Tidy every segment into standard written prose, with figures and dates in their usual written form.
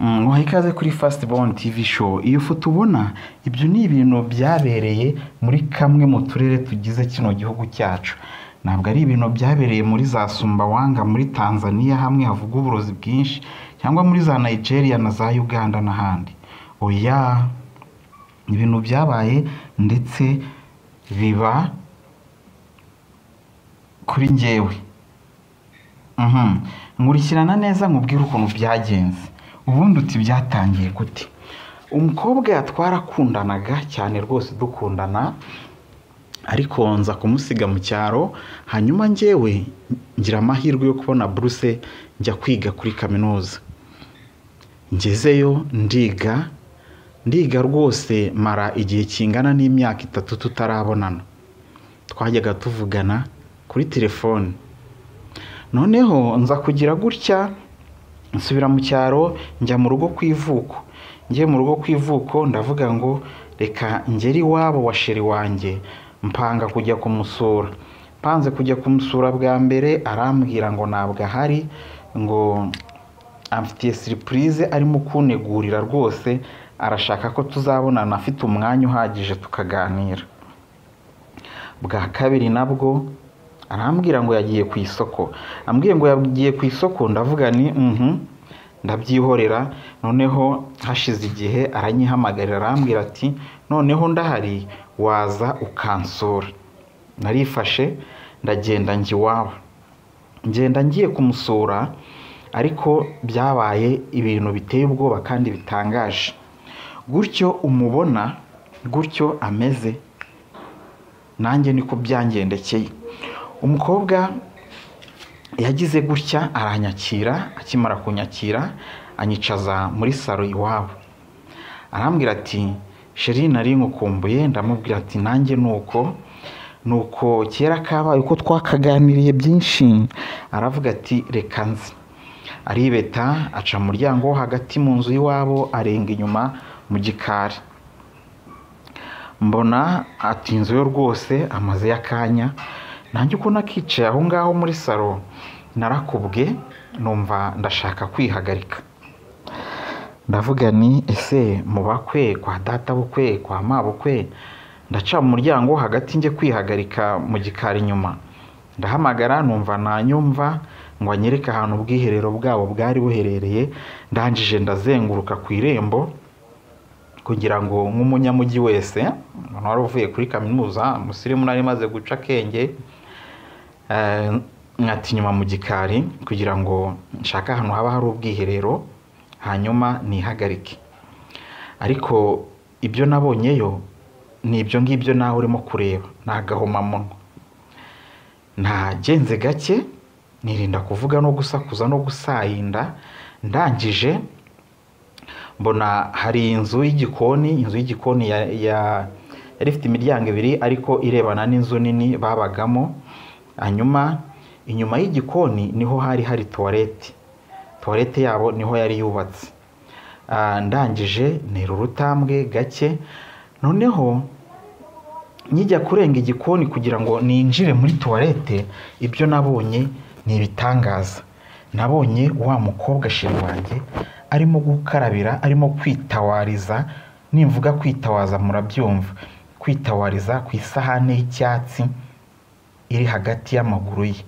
Nguhaye ikaze kuri Fast Born TV Show. Iyo foto ubona, ibyo ni ibintu byabereye muri kamwe mu turere tugize kino gihugu cyacu. Ntabwo ari ibintu byabereye muri za Sumbawanga muri Tanzania hamwe havuga uburozi bwinshi, cyangwa muri za Nigeria na za Uganda n'ahandi. Oya, ibintu byabaye ndetse biba kuri njyewe. Nkurikirana neza nkubwire ukuntu byagenze. Ubundi uti byatangiye gute? Umukobwa twarakundanaga cyane rwose dukundana, ariko nza kumusiga mu cyaro, hanyuma njyewe ngira amahirwe yo kubona buruse njya kwiga kuri kaminuza. Ngezeyo ndiga, ndiga rwose mara igihe kingana n'imyaka 3 tutarabonana. Twajyaga tuvugana kuri telefone. Noneho nza kugira gutya nsubira mu cyaro njya mu rugo ku ivuko. Ngiye mu rugo ku ivuko ndavuga ngo reka ngere iwabo wa sheri wanjye, mpanga kujya kumusura. Mpanze kujya kumusura bwa mbere arambwira ngo ntabwo ahari, ngo amfitiye surprise arimo kunegurira rwose, arashaka ko tuzabonana afite umwanya uhagije tukaganira. Bwa kabiri nabwo arambwira ngo yagiye ku isoko. Ambwiye ngo yagiye ku isoko ndavuga ni ndabyihorera. Noneho hashize igihe aranyihamagarira arambwira ati noneho ndahari waza ukansura. Narifashe ndagenda njya iwabo. Ngenda ngiye kumusura, ariko byabaye ibintu biteye ubwoba kandi bitangaje. Gutyo umubona gutyo ameze, nanjye niko byangendekeye. Umukobwa yagize gutya aranyakira, akimara kunyakira anyicaza muri salo iwabo. Arambwira ati sheri nari nkukumbuye. Ndamubwira ati nanjye nuko nuko kera kabaye uko twakaganiriye byinshi. Aravuga ati reka nze. Aribeta aca mu muryango wo hagati mu nzu y'iwabo, arenga inyuma mu gikari. Mbona ati inzu yo rwose amaze y'akanya. Nanjye uko nakicaye aho ngaho muri salo narakubwe, numva ndashaka kwihagarika. Ndavuga ni ese mu bakwe kwa data bukwe kwa mabukwe ndaca mu muryango hagati njye kwihagarika mu gikari inyuma. Ndahamagara numva nanyumva ngo anyereke ahantu ubwiherero bwabo bwari buherereye. Ndangije ndazenguruka ku irembo kugira ngo nk'umunyamujyi wese, umuntu wari uvuye kuri kaminuza, umusirimu nari maze guca akenge, nkata inyuma mu gikari kugira ngo nshake ahantu haba hari ubwiherero hanyuma nihagarike. Ariko ibyo nabonyeyo ni ibyo ngibyo nawe urimo kureba, ni agahomamunwa. Nagenze gake nirinda kuvuga no gusakuza no gusayinda. Ndangije mbona hari inzu y'igikoni, inzu y'igikoni yari ifite imiryango ibiri ariko irebana n'inzu nini babagamo. Hanyuma inyuma y'igikoni niho hari hari toilette, toilette yabo niho yari yubatse. Ndangije ntera urutambwe gake, noneho nkijya kurenga igikoni kugira ngo ninjire muri toilette, ibyo nabonye ni ibitangaza. Nabonye wa mukobwa sheri wanjye arimo gukarabira, arimo kwitawariza. Nimvuga kwitawaza murabyumva, kwitawariza ku isahani y'icyatsi iri hagati y'amaguru ye.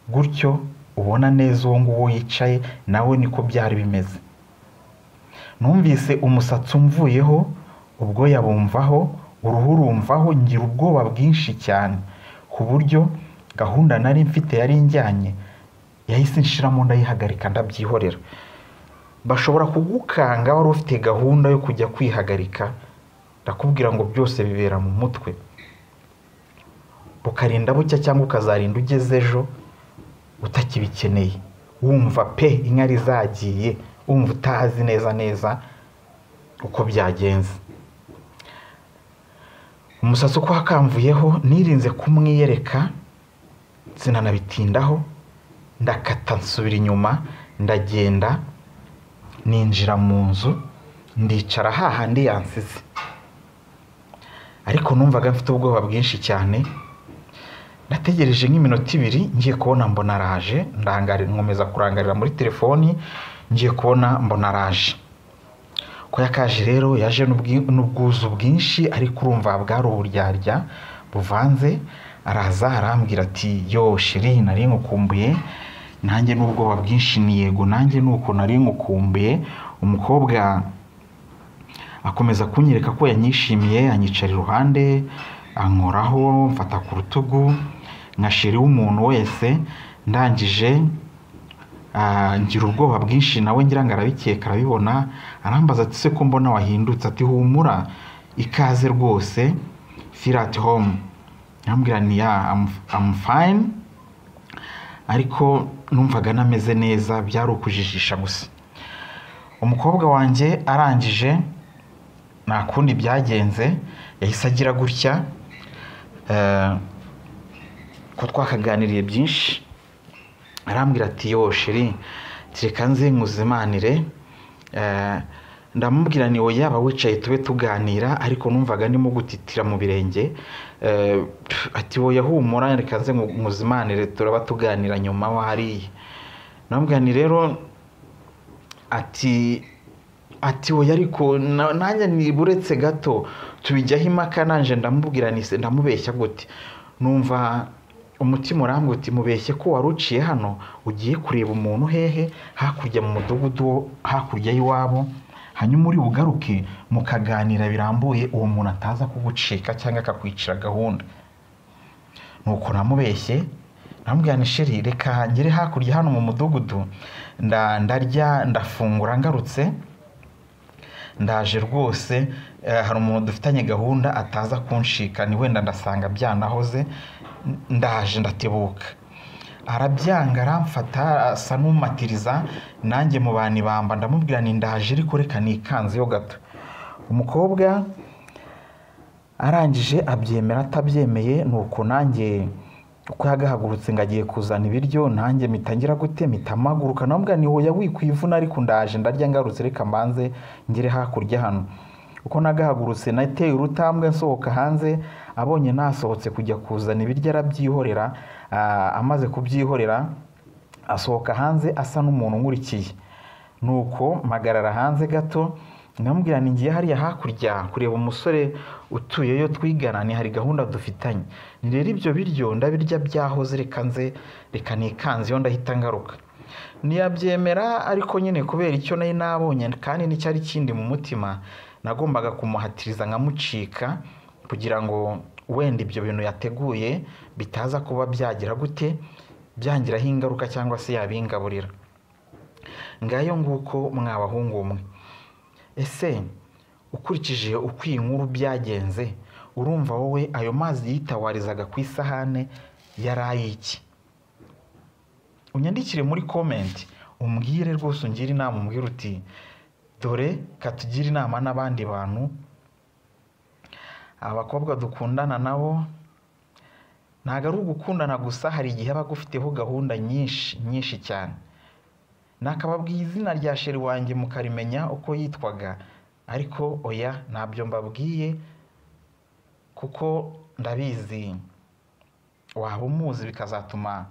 Gutyo ubona neza uwo nguwo yicaye nawe niko byari bimeze. Numvise umusatsi umvuyeho, ubwoya bumvaho, uruhu rumvaho, ngira ubwoba bwinshi cyane ku buryo gahunda nari mfite yari njyanye yahise nshiramo ndayihagarika ndabyihorera. Bashobora kugukanga wari ufite gahunda yo kujya kwihagarika, ndakubwira ngo byose bibera mu mutwe. Bukarinda bucya cyangwa ukazarinda ugeze ejo utakibikeneye, wumva pe inkari zagiye, wumva utazi neza neza uko byagenze. Umusatsi uko wakamvuyeho nirinze kumwiyereka, sinanabitindaho, ndakata nsubira inyuma, ndagenda ninjira mu nzu, ndicara hahandi yansize. Ariko numvaga mfite ubwoba bwinshi cyane. Nategereje nk'iminota ibiri, ngiye kubona mbona araje, nkomeza kurangarira muri telefoni, ngiye kubona mbona araje. Uko yakaje rero yaje n'ubwuzu bwinshi, ariko urumva bwari uburyarya buvanze. Araza arambwira ati yo chéri, nari nkukumbuye. Nanjye n'ubwoba bwinshi ni yego, nanjye nuko nari nkukumbuye. Umukobwa akomeza kunyereka ko yanyishimiye, anyicara iruhande, ankoraho, mfata ku rutugu nka chéri w'umuntu wese. Ndangije ngira ubwoba bwinshi, nawe ngira ngo arabikeka, arabibona, arambaza ati se ko mbona wahindutse? Ati humura, ikaze rwose, feel at home. Arambwira ni ya I'm fine, ariko numvaga nameze neza, byari ukujijisha gusa. Umukobwa wanjye arangije, nta kundi byagenze, yahise agira gutya, ko twakaganiriye byinshi, arambwira ati yo chéri, reka nze nkuzimanire. Ndamubwira ni oya, yaba wicaye tube tuganira, ariko numvaga ndimo gutitira mu birenge. Ati oya humura, reka nze nkuzimanire, turaba tuganira nyuma wariye. Ndamubwira ni rero, ati oya, ariko nanjye niburetse gato tubijyaho impaka. Nanje ndamubwira ni se ndamubeshya gute? Numva umutima urambwira uti mubeshye ko wari uciye hano ugiye kureba umuntu hehe hakurya mu mudugudu wo hakurya y'iwabo, hanyuma uri bugaruke mukaganira birambuye, uwo muntu ataza kugucika cyangwa akakwicira gahunda. Nuko namubeshye, namubwira ni chéri, reka ngere hakurya hano mu mudugudu, ndarya ndafungura, ngarutse ndaje rwose, hari umuntu dufitanye gahunda ataza kunshika, ni wenda ndasanga byanahoze, ndaje ndatebuka. Arabyanga, aramfata asa n'umatiriza, nanjye mu bantu ibamba, ndamubwira ni ndaje ariko reka nikanzeyo gato. Umukobwa arangije abyemera atabyemeye. Nuko nanjye uko yagahagurutse ngo agiye kuzana ibiryo, nanjye mpita ngira gute, mpita mpaguruka, namubwira ni hoya wikwivuna, ariko ndaje ndarya ngarutse, reka mbanze ngere hakurya hano. Uko nagahagurutse nateye urutambwe nsohoka hanze, abonye nasohotse kujya kuzana ibiryo arabyihorera. Amaze kubyihorera asohoka hanze asa n'umuntu nkurikiye. Nuko mpagarara hanze gato, ndamubwira ni ngiye hariya hakurya kureba umusore utuyeyo twigana, ni hari gahunda dufitanye, ni rero ibyo biryo ndabirya byahoze, reka nze, reka nikanze iyo ndahita ngaruka. Ntiyabyemera, ariko nyine kubera icyo nari nabonye kandi n'icyari kindi mu mutima, nagombaga kumuhatiriza nkamucika kugira ngo wenda ibyo bintu yateguye bitaza kuba byagira gute, byangiraho ingaruka cyangwa se yabingaburira. Ngayo nguko mwabahungu mwe. Ese ukurikije uko iyi nkuru byagenze, urumva wowe ayo mazi yitawarizaga ku isahane yari ay'iki? Unyandikire muri comment umbwire rwose, ungire inama, umbwire uti dore katugire inama n'abandi bantu, abakobwa dukundana nabo ntabwo ari ugukundana gusa, hari igihe aba agufiteho gahunda nyinshi nyinshi cyane. Nakababwiye izina rya chéri wanjye mukarimenya uko yitwaga, ariko oya ntabyo mbabwiye kuko ndabizi waba umuzi bikazatuma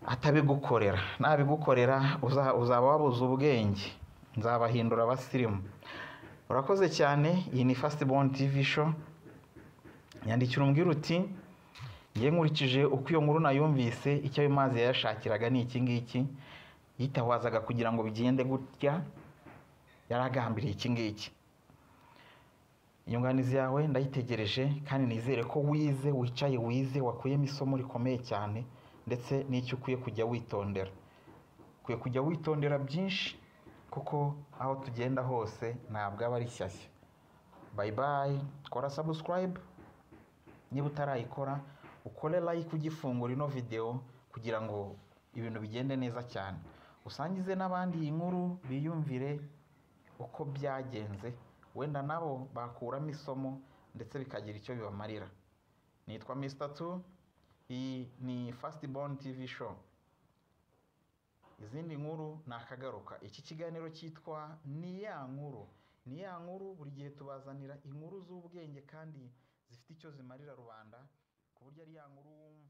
atabigukorera. Nabigukorera uzaba wabuze ubwenge, nzabahindura abasirimu. Urakoze cyane, iyi ni First Born TV Show. Nyandikira umbwire uti ngiye nkurikije uko iyo nkuru nayumvise, icyo ayo mazi yayashakiraga ni iki ngiki, yitawazaga kugira ngo bigende gutya, yaragambiriye iki ngiki. Inyunganizi yawe ndayitegereje, kandi nizere ko wize, wicaye wize, wakuyemo isomo rikomeye cyane, ndetse n'icyo ukwiye kujya witondera. Ukwiye kujya witondera byinshi, kuko aho tugenda hose ntabwo aba ari shyashya. Bye bye, kora subscribe niba utarayikora, ukore like ugifungura ino video kugira ngo ibintu bigende neza cyane. Usangize n'abandi iyi nkuru biyumvire uko byagenze, wenda nabo bakuramo isomo ndetse bikagira icyo bibamarira. Nitwa Mr. 2, iyi ni First Born TV Show. Izindi nkuru nakagaruka. Iki kiganiro cyitwa Ni ya nkuru. Ni ya nkuru, buri gihe tubazanira inkuru z'ubwenge kandi zifite icyo zimarira rubanda, ku buryo ari ya nkuru wumva.